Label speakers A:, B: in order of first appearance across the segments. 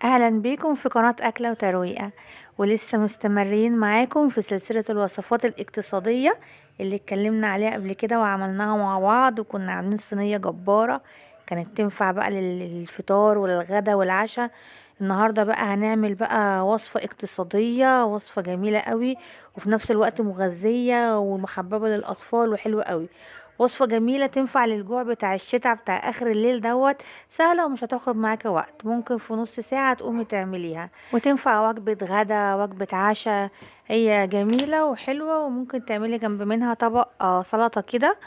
A: اهلا بيكم في قناة اكلة وترويقة، ولسه مستمرين معاكم في سلسلة الوصفات الاقتصادية اللي اتكلمنا عليها قبل كده وعملناها مع بعض، وكنا عاملين صينية جبارة كانت تنفع بقى للفطار وللغدا والعشاء. النهاردة بقى هنعمل بقى وصفة اقتصادية، وصفة جميلة قوي وفي نفس الوقت مغذية ومحببة للأطفال وحلوة قوي. وصفة جميلة تنفع للجوع بتاع الشتاء بتاع آخر الليل دوت، سهلة ومش هتاخد معاكي وقت، ممكن في نص ساعة تقومي تعمليها، وتنفع وجبة غدا وجبة عشاء. هي جميلة وحلوة، وممكن تعملي جنب منها طبق سلطة كده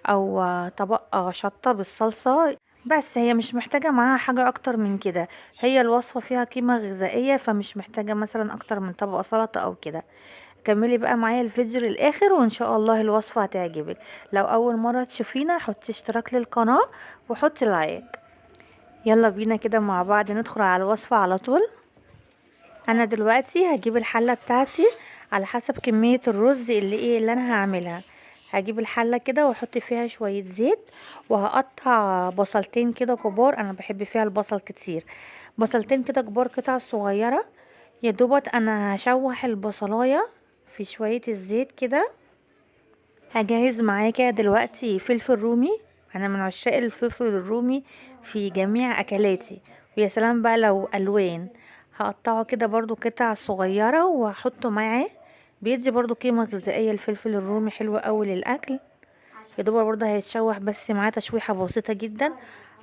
A: أو طبق شطة بالصلصة، بس هي مش محتاجة معاها حاجة أكتر من كده. هي الوصفة فيها قيمة غذائية، فمش محتاجة مثلا أكتر من طبق سلطة أو كده. كملي بقى معايا الفيديو للآخر وإن شاء الله الوصفة هتعجبك. لو أول مرة تشوفينا حطي اشتراك للقناة وحطي لايك. يلا بينا كده مع بعض ندخل على الوصفة على طول. أنا دلوقتي هجيب الحلة بتاعتي على حسب كمية الرز اللي أنا هعملها. هجيب الحلة كده واحط فيها شوية زيت، وهقطع بصلتين كده كبار، انا بحب فيها البصل كتير، بصلتين كده كبار قطع صغيرة. يا دوبت انا هشوح البصلاية في شوية الزيت كده. هجهز معايا كده دلوقتي فلفل رومي، انا من عشاق الفلفل الرومي في جميع اكلاتي، ويا سلام بقى لو الوان. هقطعه كده برضو قطع صغيرة وهحطه معاه، بيدي برضو قيمة غذائية. الفلفل الرومي حلو قوي للأكل. يا دوب برضو هيتشوح بس معاه تشويحة بسيطة جدا.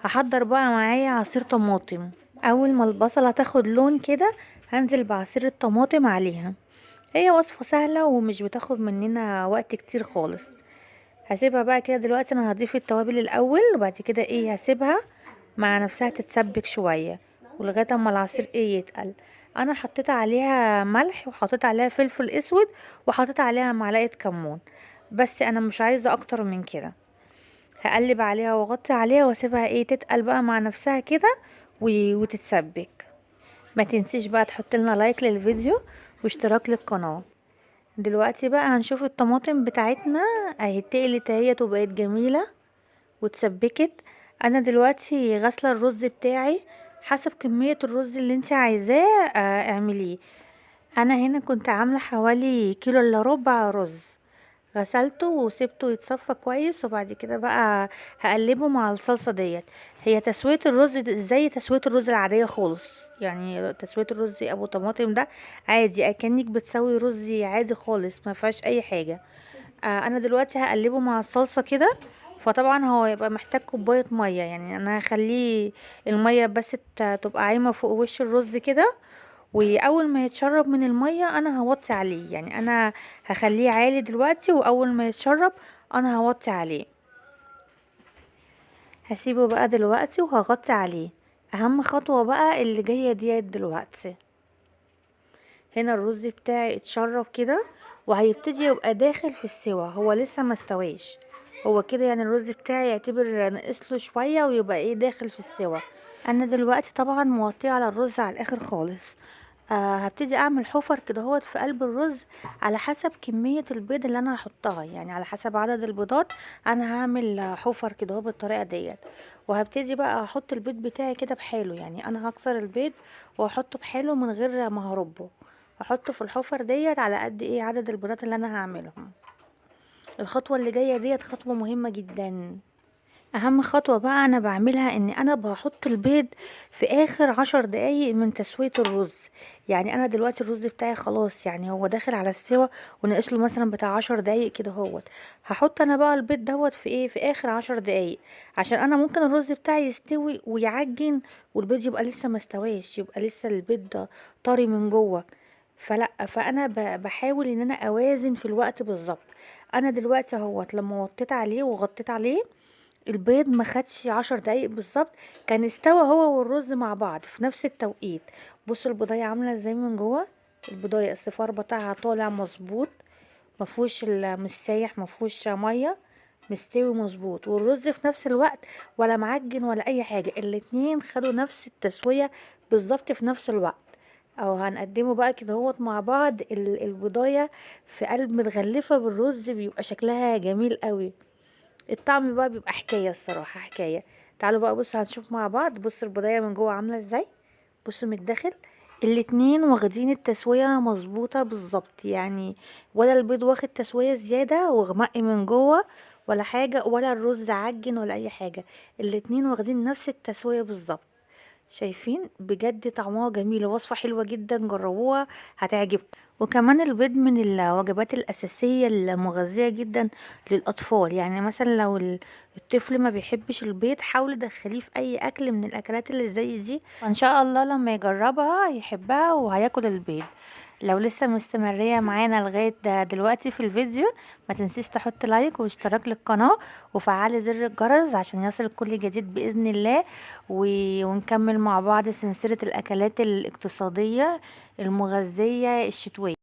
A: هحضر بقى معايا عصير طماطم. أول ما البصلة تاخد لون كده هنزل بعصير الطماطم عليها. هي وصفة سهلة ومش بتاخد مننا وقت كتير خالص. هسيبها بقى كده دلوقتي. أنا هضيف التوابل الأول وبعد كده هسيبها مع نفسها تتسبك شوية ولغاية اما العصير يتقل. انا حطيت عليها ملح وحطيت عليها فلفل اسود وحطيت عليها معلقه كمون، بس انا مش عايزه اكتر من كده. هقلب عليها واغطي عليها واسيبها تتقل بقى مع نفسها كده وتتسبك. ما تنسيش بقى تحط لنا لايك للفيديو واشتراك للقناه. دلوقتي بقى هنشوف الطماطم بتاعتنا اهي اتقلت اهيت وبقت جميله وتسبكت. انا دلوقتي غاسله الرز بتاعي حسب كمية الرز اللي انت عايزاه، اعمليه. انا هنا كنت عاملة حوالي كيلو الا ربع رز، غسلته وسبته يتصفى كويس، وبعد كده بقى هقلبه مع الصلصة ديت. هي تسوية الرز زي تسوية الرز العادية خالص، يعني تسوية الرز ابو طماطم ده عادي اكنك بتسوي رز عادي خالص، ما فيهاش اي حاجة. انا دلوقتي هقلبه مع الصلصة كده. فطبعا هو يبقى محتاج كوباية مية، يعني انا هخليه المية بس تبقى عايمة فوق وش الرز كده، واول ما يتشرب من المية انا هوطي عليه. يعني انا هخليه عالي دلوقتي، واول ما يتشرب انا هوطي عليه. هسيبه بقى دلوقتي وهغطي عليه. اهم خطوة بقى اللي جاية ديت دلوقتي، هنا الرز بتاعي اتشرب كده وهيبتدي يبقى داخل في السوا، هو لسه ما استواش، هو كده يعني الرز بتاعي يعتبر ناقص له شويه ويبقى داخل في السوا. انا دلوقتي طبعا موطيه على الرز على الاخر خالص. هبتدي اعمل حفر كده اهوت في قلب الرز على حسب كميه البيض اللي انا هحطها، يعني على حسب عدد البيضات انا هعمل حفر كده اهو بالطريقه ديت. وهبتدي بقى احط البيض بتاعي كده بحاله، يعني انا هكسر البيض واحطه بحاله من غير ما هربه، هحطه في الحفر ديت على قد عدد البيضات اللي انا هعملهم. الخطوة اللي جاية ديت خطوة مهمة جدا. اهم خطوة بقى انا بعملها ان انا بحط البيض في اخر 10 دقايق من تسوية الرز. يعني انا دلوقتي الرز بتاعي خلاص يعني هو داخل على السوا وناقص له مثلا بتاع 10 دقايق كده اهوت. هحط انا بقى البيض دوت في في اخر 10 دقايق، عشان انا ممكن الرز بتاعي يستوي ويعجن والبيض يبقى لسه ما استواش، يبقى لسه البيض طري من جوه. فانا بحاول ان انا اوازن في الوقت بالظبط. انا دلوقتي اهوت لما وطيت عليه وغطيت عليه البيض ما خدش 10 دقايق بالظبط، كان استوى هو والرز مع بعض في نفس التوقيت. بصوا البضايه عامله ازاي من جوه، البضايه الصفار بتاعها طالع مظبوط، ما فيهوش مش سايح، ما فيهوش ميه، مستوي مظبوط، والرز في نفس الوقت ولا معجن ولا اي حاجه، الاتنين خدوا نفس التسويه بالظبط في نفس الوقت. او هنقدمه بقى كده اهوت مع بعض. البضايه في قلب متغلفه بالرز بيبقى شكلها جميل قوي، الطعم بقى بيبقى حكايه الصراحه، حكايه. تعالوا بقى بصوا هنشوف مع بعض. بصوا البضايه من جوه عامله ازاي، بصوا من الداخل الاتنين واخدين التسوية مظبوطة بالظبط، يعني ولا البيض واخد تسوية زيادة وغمق من جوه ولا حاجة، ولا الرز عجن ولا اي حاجة، الاتنين واخدين نفس التسوية بالظبط. شايفين بجد طعمها جميل، وصفة حلوة جدا، جربوها هتعجبكم. وكمان البيض من الوجبات الأساسية المغذية جدا للأطفال، يعني مثلا لو الطفل ما بيحبش البيض حاولي دخليه في أي أكل من الأكلات اللي زي دي، وإن شاء الله لما يجربها يحبها وهياكل البيض. لو لسه مستمرية معانا لغاية دلوقتي في الفيديو ما تنسيش تحط لايك واشتراك للقناة وفعلي زر الجرس عشان يصل كل جديد بإذن الله، ونكمل مع بعض سلسلة الأكلات الاقتصادية المغذية الشتوية.